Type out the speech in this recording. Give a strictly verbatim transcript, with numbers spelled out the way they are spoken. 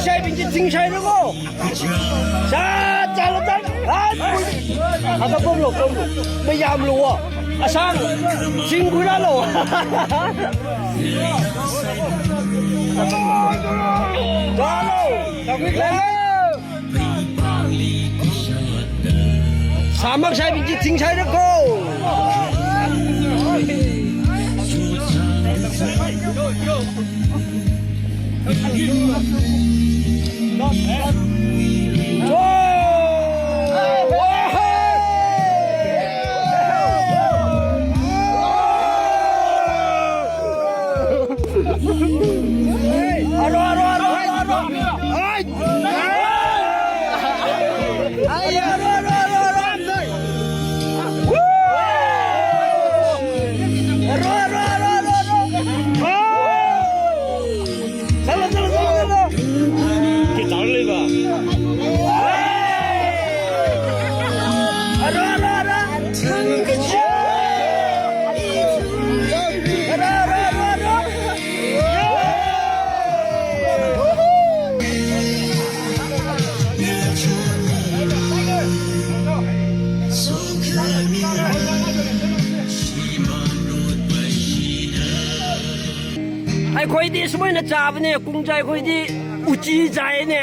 ꯁꯥꯏꯕꯤꯡ ꯆꯤꯡ ꯁꯥꯏꯔꯒꯣ꯫ ꯁꯥ ꯆꯥꯂ ꯆꯥ꯫ ꯍꯥ, ꯄꯨꯏ꯫ ꯍꯥ, ꯄꯣꯝꯂꯣ, ꯄꯣꯝꯂꯣ꯫ ꯃꯌꯥꯝ ꯂꯣ꯫ ꯑꯁꯥꯡ ꯆꯤꯡ ꯈꯨꯔꯥ ꯂꯣ꯫ ꯆꯥꯂꯣ꯫ ꯇꯧꯃꯤꯠ ꯂꯩ꯫ ꯁꯥꯃꯛ ꯁꯥꯏꯕꯤꯡ ꯆꯤꯡ ꯁꯥꯏꯔꯒꯣ꯫ ꯑꯩꯈꯣꯏꯗꯤ ꯁꯨꯃꯥꯏꯅ ꯆꯥꯕꯅꯦ, ꯀꯨꯡꯖꯥꯏ ꯈꯣꯏꯗꯤ ꯎꯆꯤ ꯆꯥꯏꯅꯦ꯫